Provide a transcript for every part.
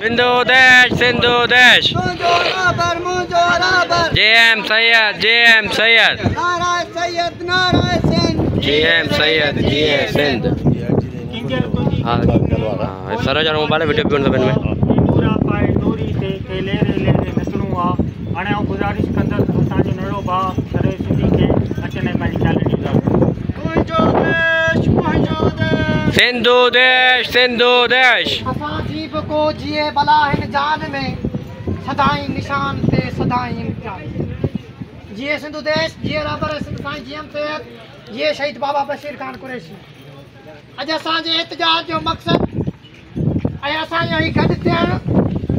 सिंधु देश सिंधु देश J M Syed J M Syed Syed नाराय Sindh J M Syed G M Sindh. हाँ सर जरा मोबाइल वीडियो भी में हाणे आउं गुज़ारिश कंदसि असांजो नंढो भाउ सरे सिंधी खे अचनि ऐं पंहिंजी ख़्याल ॾींदा। सिंधु देश सिंधु देश। असां जी बि को जीए भला हिन जान में सदाईं निशान ते सदाईं इम्तियाज़। जीए सिंधु देश जीए राबर सिंध साईं जी एम सैयद जीए शहीद बाबा बशीर खान कुरैशी। अॼु असांजे एहतजाज जो मक़सदु ऐं असांजो हीउ गॾु थियणु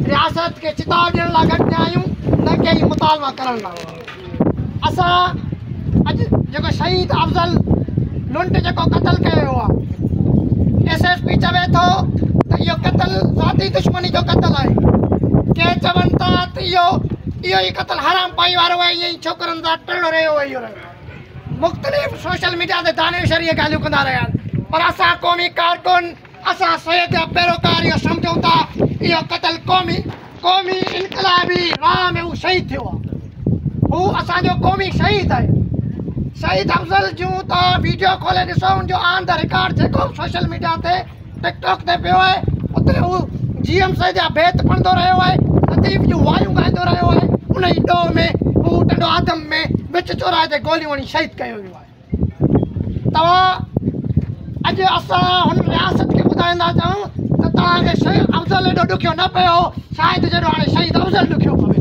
रियासत खे चिताव ॾियण लाइ गॾु थिया आहियूं, न कंहिं मुतालबा करण लाइ। असां अॼु जेको शहीद अफ़ज़ल लुंड जेको क़तलु कयो वियो आहे, एस एस पी चवे थो त इहो क़तलु ज़ाती दुश्मनी जो क़तलु आहे, कंहिं चवनि था त इहो इहो ई क़तलु हराम पाई वारो आहे, ईअं ई छोकिरनि सां टणो रहियो इहो रहियो। मुख़्तलिफ़ सोशल मीडिया ते दानेश्वर इहे ॻाल्हियूं कंदा रहिया आहिनि, पर असां क़ौमी कारकुन असां सैयद जा पैरोकार इहो सम्झूं था इहो क़तलु क़ौमी क़ौमी इनकलाबी राह में हू शहीद थियो आहे, हू असांजो क़ौमी शहीद आहे। शहीद अफ़ज़ल जूं तव्हां वीडियो खोले ॾिसो, हुनजो ऑन the record जेको सोशल मीडिया ते टिकटॉक ते पियो आहे, उते हू जी एम सैयद जा बैत पढ़ंदो रहियो आहे, लतीफ़ जूं वायूं ॻाईंदो रहियो आहे। उन ई ॾोह में हू टंडो आदम में विच चौराहे ते गोलियूं हणी शहीद कयो वियो आहे। तव्हां अॼु असां हुन रियासत खे ॿुधाईंदा चाहियूं त तव्हांखे शहीद अफ़ज़ल एॾो ॾुखियो न पियो, शायदि जेॾो हाणे शहीद अफ़ज़ल ॾुखियो पवे।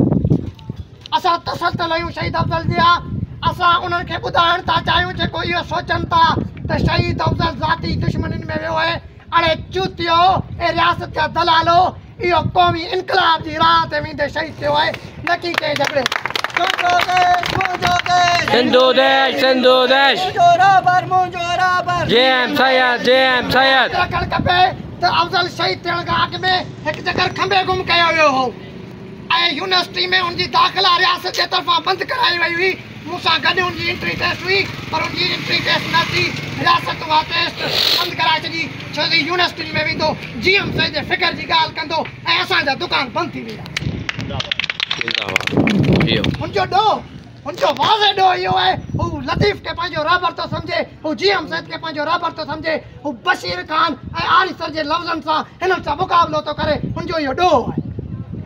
असां तसलसल आहियूं शहीद अफ़ज़ल जी। असां उन्हनि खे ॿुधाइण था चाहियूं जेको इहो सोचनि था त शहीद अफ़ज़ल ज़ाती दुश्मनियुनि में वियो आहे, अड़े चूतियो ऐं रियासत जा दलालो, इहो क़ौमी इनकलाब जी राह ते वेंदे शहीद थियो आहे, न की कंहिं झगड़े। सिंधु देश सिंधु देश J M Syed J M Syed. रखणु खपे त अफ़ज़ल शहीद थियण खां अॻु में हिकु चकर खंबे गुम कयो वियो हो ऐं यूनिवर्सिटी में उनजी दाख़िला रियासत जे तरफ़ां बंदि कराई वई हुई। मूंसां गॾु उनजी एंट्री टेस्ट हुई, पर उनजी एंट्री टेस्ट न थी, रियासत उहा टेस्ट बंदि कराए छॾी, छो त यूनिवर्सिटी में वेंदो जी एम सैयद जे फ़िक्र जी ॻाल्हि कंदो ऐं असांजा दुकान बंदि थी वेंदा। हुनजो ॾोह हुनजो वाज़े ॾोह इहो आहे, हू लतीफ़ खे पंहिंजो राबर थो सम्झे, हू जी एम सैयद खे पंहिंजो राबर थो सम्झे, हू बशीर खान ऐं आरिसर जे लफ़्ज़नि सां हिननि सां मुक़ाबिलो थो करे, हुनजो इहो ॾोह आहे।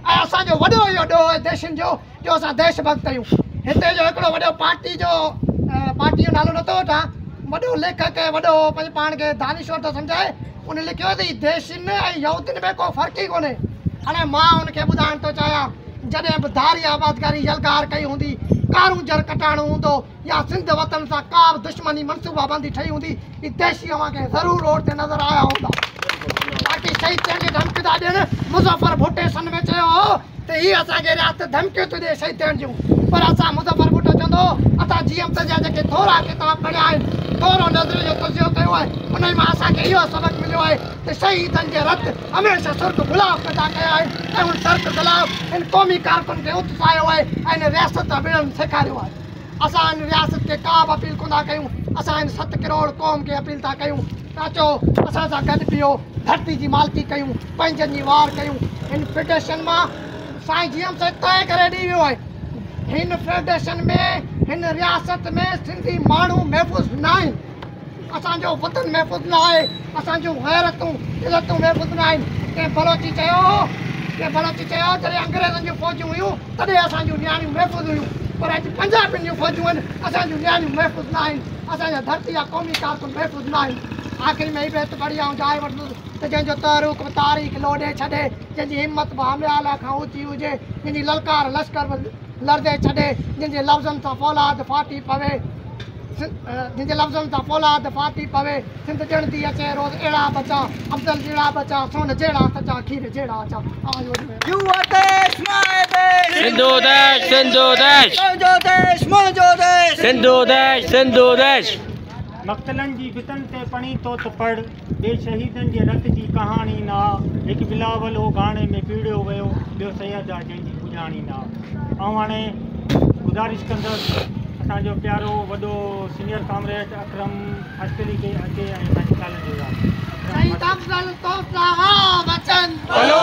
ऐं असांजो वॾो इहो ॾोह आहे देशनि जो, जो असां देश भक्त आहियूं। हिते जो हिकिड़ो वॾो पार्टी जो नालो नथो वठां, वॾो लेखक ऐं वॾो पंहिंजे पाण खे दानिश्वर थो सम्झाए, उन लिखियो त देशियुनि ऐं यहूदियुनि में को फ़र्क़ु ई कोन्हे। हाणे मां हुनखे ॿुधाइण थो चाहियां, जॾहिं बि धारी आबादगारी यलगार कई हूंदी, कारूंजर कटाणो हूंदो या सिंध वतन सां का बि दुश्मनी मनसूबाबंदी ठही हूंदी, इहे देशी अव्हांखे ज़रूरु रोड ते नज़र आया हूंदा। बाक़ी शहीद थियण जी धमकी था ॾियनि। मुज़फ़र भुट्टे सन में चयो हो त हीअ असांखे रियासत धमकियूं थी ॾिए शहीद थियण जूं, पर असां मुज़फ़र भुट्टो चवंदो असां जी एम जा जेके थोरा किताब पढ़िया आहिनि, थोरो नज़रियो जो तजियो कयो आहे, उन मां असांखे इहो सबक़ु मिलियो आहे त शहीदनि जे रत हमेशह सुर्ख गुलाब पैदा कया आहिनि ऐं उन सुर्ख गुलाब इन क़ौमी कारकुन खे उत्साहियो आहे ऐं इन रियासत जा ॿिणनि सेखारियो आहे। असां इन रियासत खे का बि अपील कोन था कयूं, असां इन 7 करोड़ क़ौम खे अपील था कयूं त अचो असां सां गॾु बीहो, धरती जी मालिकी कयूं, पंहिंजनि जी वार कयूं। हिन फेडरेशन मां साईं जी एम सैयद तय करे ॾेई वियो आहे, हिन फेडरेशन में हिन रियासत में सिंधी माण्हू महफ़ूज़ न आहिनि, असांजो वतन महफ़ूज़ न आहे, असांजूं ग़ैरतूं इज़तूं महफ़ूज़ न आहिनि। कंहिं बलोची चयो जॾहिं अंग्रेज़नि जूं फ़ौजूं हुयूं तॾहिं असांजूं नियाणियूं महफ़ूज़ हुयूं, पर अॼु पंजाबियुनि जूं फ़ौजूं आहिनि, असांजूं नियाणियूं महफ़ूज़ न आहिनि, असांजा धरती जा क़ौमी कारकुन महफ़ूज़ न आहिनि। आख़िरी में ही बैत पढ़ी ऐं जाइ वठंदुसि त जंहिंजो तहरूक बि तारीख़ लोॾे छॾे, जंहिंजी हिमत बि हमियाल खां ऊची हुजे, जंहिंजी ललकार लश्कर बि लरज़े छॾे, जंहिंजे लफ़्ज़नि सां फौलाद फाटी पवे, जंहिंजे लफ़्ज़नि सां फौलाद फाटी पवे, सिंध ॼणदी अचे रोज़ अहिड़ा बचा, अफ़ज़ल जहिड़ा बचा, सोन जहिड़ा सचा, खीर जहिड़ा अचा। सिंधु देश सिंधु देश सिंधु देश सिंधु देश। मक़तलनि जी भितनि ते पणी थो त पढ़, ॿिए शहीदनि जे रत जी कहाणी न आ। हिकु बिलावल हो गाणे में पीड़ियो वियो, ॿियो सैयद आहे जंहिंजी पुॼाणी न आ। ऐं हाणे गुज़ारिश कंदसि असांजो प्यारो वॾो सीनियर कॉमरेड अकरम अश्करी खे अचे ऐं पंहिंजी ॻाल्हि जो। शहीद अफ़ज़ल तो वचन भलो।